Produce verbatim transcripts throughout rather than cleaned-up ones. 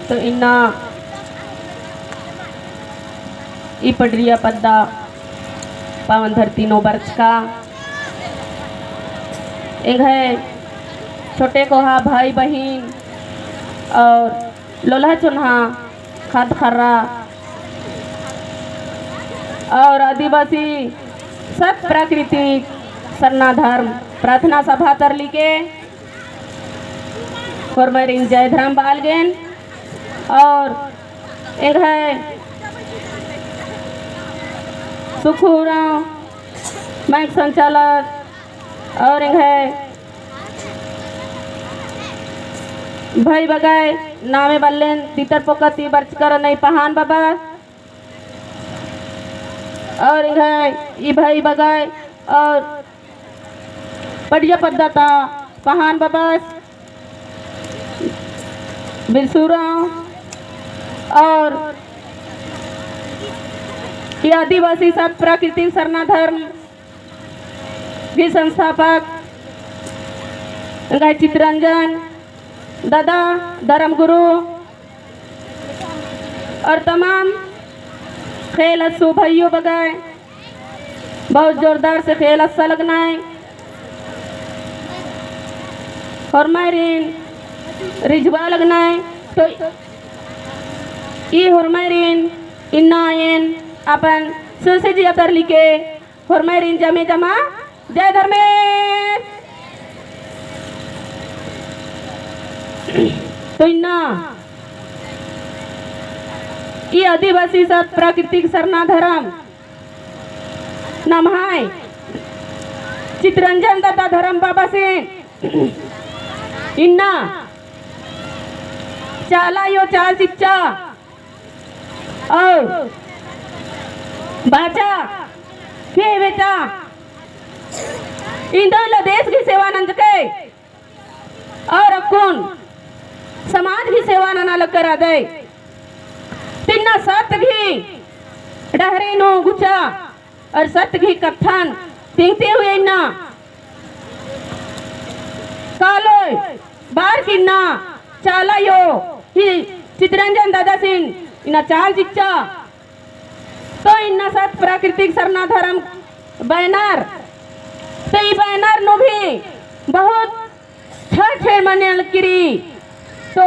तो इन्ना ई पडरिया पद्दा पावन धरती नू बरचका एंग्है छोटे कोहा भाई बहिन और लोल्हा चोन्हा ख़द्द ख़र्रा और आदिवासी सत प्राकृतिक सरना धर्म प्रार्थना सभा तरली के होरमारिन जय धर्म बालगेन और एंग्है सुखुराम माइक संचालक और एंग्है भाई बगाय नामे बल्लेन तितर पोकती बरचकर नई पहान बाबा और एंग्है ई भाई बगाय और पडिया पद्दा ता पहान बाबस बिरसुरा और ई आदिवासी सत प्राकृतिक सरना धर्म गही संस्थापक एंग्है चितरंजन दादा धर्म गुरु और तमाम ख़ेल असु भइयो बगाय बहुत जोरदार से ख़ेल अस्सा लगनय। होरमारिन रिझवा लगनय। तो ई होरमारिन इन्ना एन अपन सुरसे जिया तरली के होरमारिन जमे जमा जय धर्मेस। तो इन्ना ई आदिवासी सत प्राकृतिक सरना धर्म नम्है चितरंजन दादा धर्म बाबासिन इन्ना चाला अयो चाल चिच्चा और बाचा के बेटा इन्दो इला देश गही सेवा नंजके और अक्कुन समाज गही सेवा नना लक्कर आदय। तिन्ना सत गही डहरे नू गुचा और सत गही कत्थन तिंगते हुए इन्ना कालोय बार किन्ना चाला अयो ही चितरंजन दादासिन इन्ना चाल चिच्चा। तो इन्ना सत प्राकृतिक सरना धर्म बैनर, तो ई बैनर नू भी बहुत छर छर मने लक्की रई। तो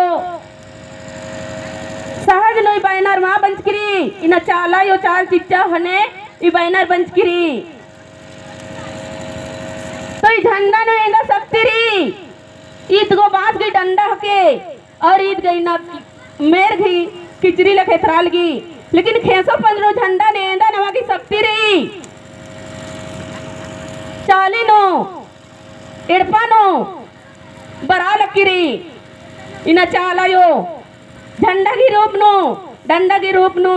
सहज नू ई बैनर मा बंचकी रई, इन्ना चाला अयो चाल चिच्चा हने ई बैनर बंचकी रई। तो ई झंडा नू एंगा शक्ति रई, ईद गो बांस गही डंडा हके, और ईद गही ना मेर गही किचरी लेखे एथरा लगी। लेकिन खेसो पंद्रो झंडा नू एंदा नमा गही शक्ति रई। चाली नू, एड़पा नू बरआ लक्की रई। इन्ना चाला अयो झंडा गही रूप नू, डंडा गही रूप नू,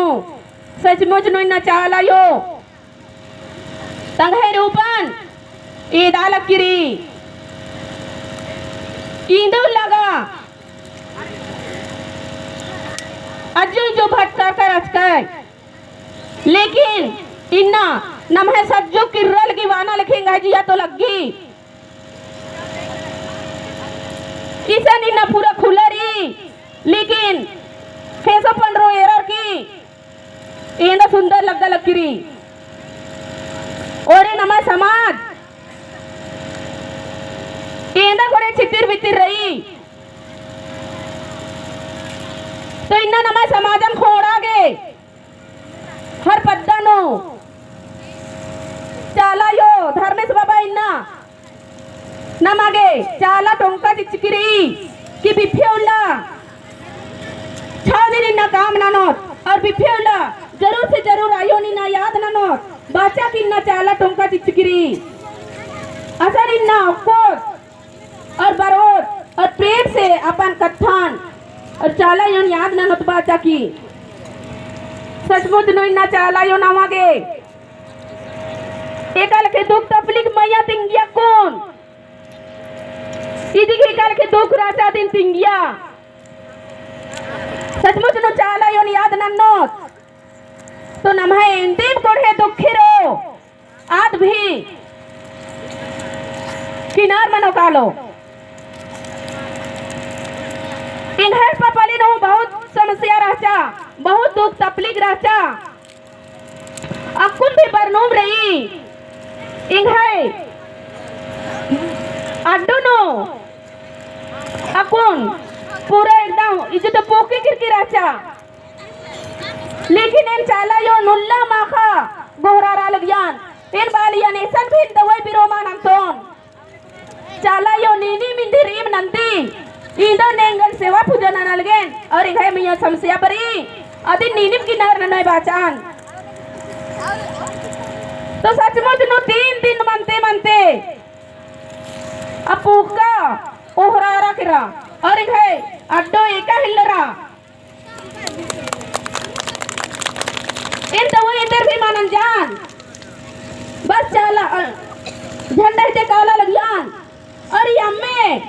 सचमुच नू इन्ना चाला अयो तंग्है रूपन ईदा लक्की रई। इन्दु लगा अज्जु इज्जु भटकर कर अचकय। लेकिन इन्ना नम्है सज्जु किर्रा लगी बअना लेखे एंग्है जिया तो लग्गी। इसन इन्ना पूरा खुला रई। लेकिन खेसो पंद्रो एरर की एन्दा सुन्दर लग्गा लक्की रई। ओरे नम्है समाज एन्दा कोड़े छितिर बितिर रई। तो इन्ना नम्है समाजन खोंड़ा गे हर पद्दा नू चाला अयो धर्मेस बाबा इन्ना नमा गे चाला टोंका चिच्चकी रई कि बिफे उल्ला छाव दिन इन्ना काम ननोत और बिफे उल्ला जरूर से जरूर अयोन इन्ना याद ननोत बाचा कि इन्ना चाला टोंका चिच्चकी रई। असन इन्ना ओक्कोत और बरओत और प्रेम से अपन कत्थन और चाला अयोन याद ननोत बाचा कि सचमुच नू इन्ना चाला अयो नमा गे एका लेखे दुख तकलीफ मइय्याँ तिंगिया कुन। इदी गे एका लेखे दुख रहचा दिम तिंगिया। सचमुच नू चाला अयोन याद नन्नोत। तो नम्है एन्देम कोड़हे दुखे रओ। आद भी किनार मनो कालो। एंग्है पपली नू बहुत एंग्है अड्डो नू अक्कुन पूरा एकदम इज्जत पोके किरकी रहचा। लेकिन एन चाला अयो नुल्ला माखा गोहरारा लगियान। एन बालियन एसन भी दवाई बिरो मा नन्तोन। चाला अयो नीनिम इन्दिरिम नन्ती। इन्दो नेंगन सेवा पूजा नना लगेन। और एंग्है मइय्याँ समस्या बरई। अदिन नीनिम किन्नर ननोय बाचान। तो सचमुच नू तीन दिन मनते मनते आ पूक्का ओहरारा केरा। और एंग्है अड्डो एका हेल्लरा। एन दवाई एन्देर भी मा नंजान। बस चाला, अ, झंडा हिते काला लगियान। और ई अम्मे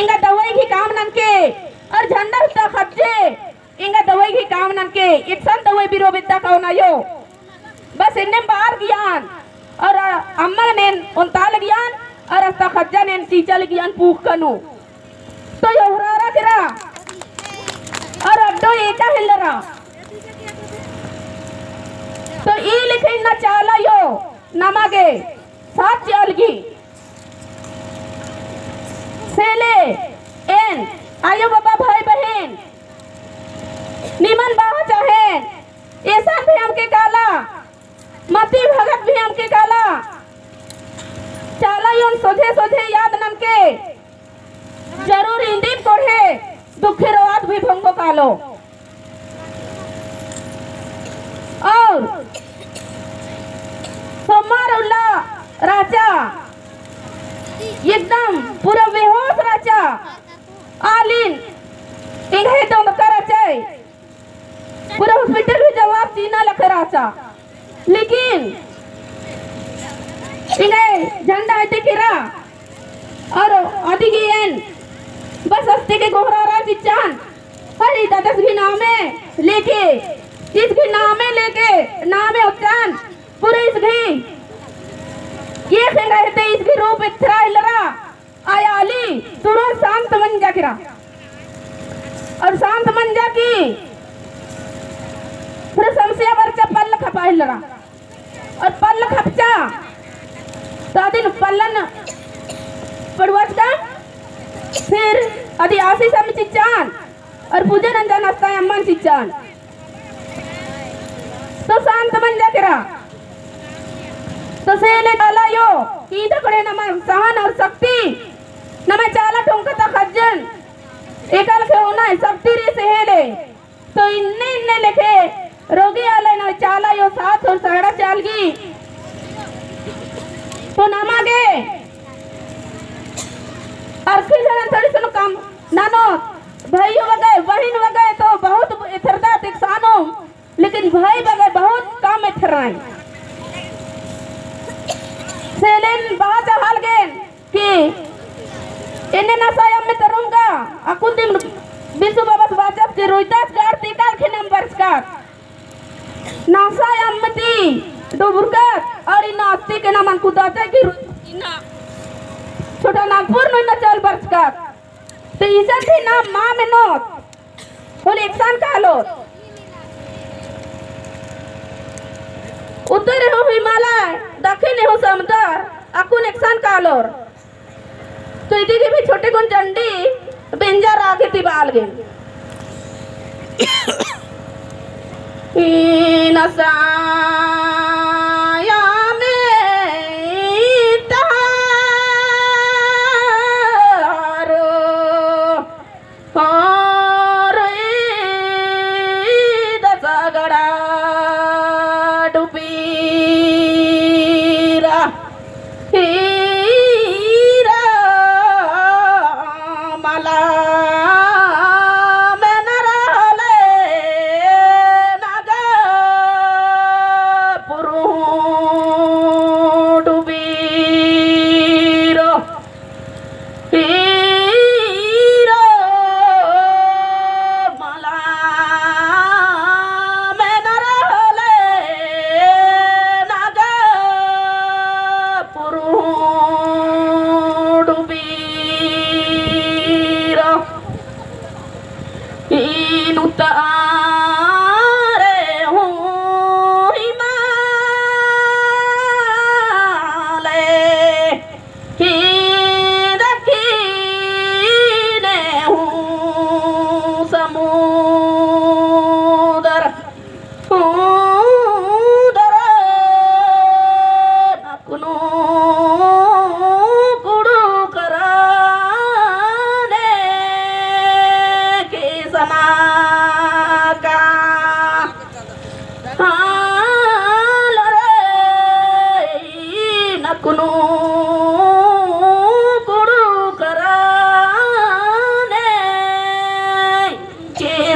एंगा दवाई गही काम ननके। और झंडा हिता खज्जे एंगा दवाई गही काम ननके। एकसन दवाई बिरो बेद्दा कौन अयो। बस एन्नेम बार गियान। और, अ, अम्मा नेन ओन्ता लगियान। और अस्ता खज्जा नेन चीचा लगियान पूक्का नू। तो ओहरारा केरा। और अड्डो एका हेल्लरा। तो ई लेखे इन्ना चाला अयो नमा गे साथ चिआ लगी। से ले एन आयो बाबा भाई बहिन निमन बआ चाहेन। एसन भी अमके काला, मती भगत भी अमके काला। चाला अयोन सोझे सोझे याद ननके। जरूर इन्दिम कोड़हे दुखे रोआत भी भंगो कालो। और सोमार उल्ला राचा एकदम पूरा बेहोश राचा। आलिन एंग्है दोंदका राचा। पूरा hospital भी जवाब चिअना लखे राचा। लेकिन एंग्है झंडा इते केरा और अदिगे एन बस अस्ते के गोहरारा चिच्चान। अरे दादस गही नामे लेके, ईस गही नामे लेके, नामे उच्चान, पूरा ईस गही, ये खेंगा हेते ईस गही रूप एथरा हेल्लरा। आया आली तुरंत शांत मंजा केरा। और शांत मंजा की फिर समस्या बरचा पल्ल खपा हेल्लरा। और पल्ल खपचा तो अदिन पल्लन पड़ुआचका फिर अदि आशीष अम्म चिच्चान और पूजा नंजन अस्ता अम्मन चिच्चान। तो शांत मंजा केरा। तो से ले चाला अयो, ईद कोड़े नमा सहन और शक्ति, नमा चाला ठोंका ता खज्जन, एका लेखे होना है, शक्ति रई से ले। तो इन्ने इन्ने लेखे रोगी आलय नमा चाला अयो साथ और सहारा चालगी। तो नमा गे, अरखी झरन थोड़ी सुन कम, नानो, भाइयो बगे, बहिन बगे, तो बहुत एथरदा तेकसानो। लेकिन भाई बगे बहुत कम एथरनय। से ले एन बआ चाहल गेन कि एन्ने नसा अम्म तरुम गा, अक्कुन दिम बिसु बाबस बाचस कि रोहिदास गाड़ ती काल खेनम बरचकत। नसा अम्म ती डुबुरकत और इन्ना अस्ती के नामन कुदाचा कि रु-, इन्ना छोटा नागपुर नू इन्ना चल बरचकत। तो इसन ती नाम मा मेनोत। होले एकसन कालोर। उत्तरे हूँ हिमालय, दक्खिने हूँ समुदर, अक्कुन एकसन कालोर। तो इदी गे भी छोटे गुन चंडी बेंजा रागे ती बाल गे। इन साया में तारो और ईद सगड़ा डुबीरा, हीरा मला में न रहले नगा।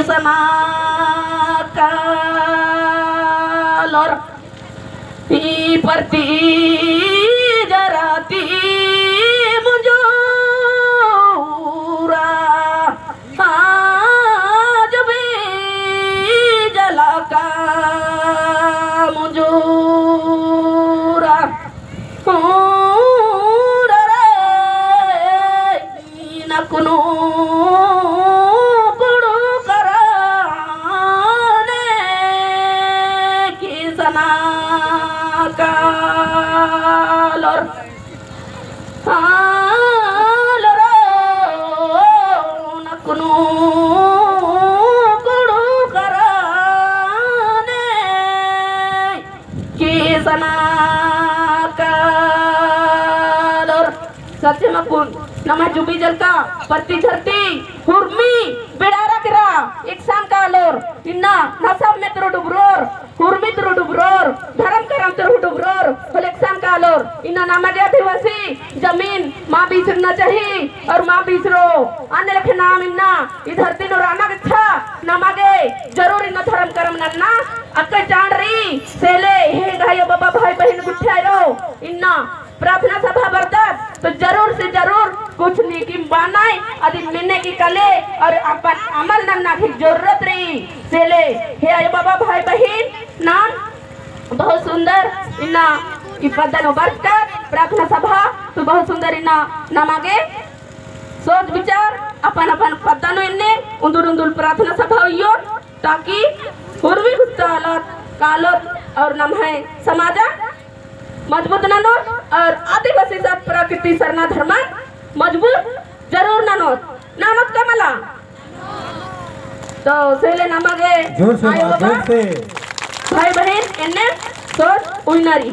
सना कालोर। ई परती जरा ती मुंजुरा, हाँ, जब ई जला का मुंजुरा, मुंजुरा रे। नकुनु कुँड़ुख़र ने की सना कालोर। कालोर नकुनु कुँड़ुख़र ने की सना कालोर। सच्चे मकुन, नम्है जुबी जलका, परती धरती, हुरमी, बेड़ारा केरा, एकसन कालोर, इन्ना नसब में तुरु डुबरोर, हुरमी तुरु डुबरोर, धरम करम तुरु डुबरोर, होले एकसन कालोर, इन्ना नमा गे आदिवासी जमीन मा बिसरना चाही, और मा बिसरो, अन्ने लेखे नाम इन्ना, ई धरती नू रअना गे अच्छा, नमा गे जरूर इन्ना धरम करम नन्ना, अक्के चाड़ रई, सेले, हे गही बाबा भाई बहिन गुट्ठियारो, इन्ना प्रार्थना सभा बरदत, तो जरूर से जरूर कुछ नेकिम बानय, अदिन मेन्ने की कले और अपन अमल नन्ना की जरूरत रई। सेले, हे आयो बाबा भाई बहिन, नाम बहुत सुंदर इन्ना ई पद्दा नू बरचकत प्रार्थना सभा, तो बहुत सुंदर इन्ना नमा गे सोच विचार अपन अपन पद्दा नू एन्ने उन्दुल उन्दुल प्रार्थना सभा उइयोर, ताकि हुरमी गुस्ता आलत कालोत और नम्है समाजा मजबूत ननोत और आदिवासी सब प्रकृति सरना धर्मन मजबूत जरूर ननोत। ननोत का मला? तो सेले नमा गे जोर से आयो बा, बाबा, जोर से। भाई बहिन एन्ने सोच उइना रई।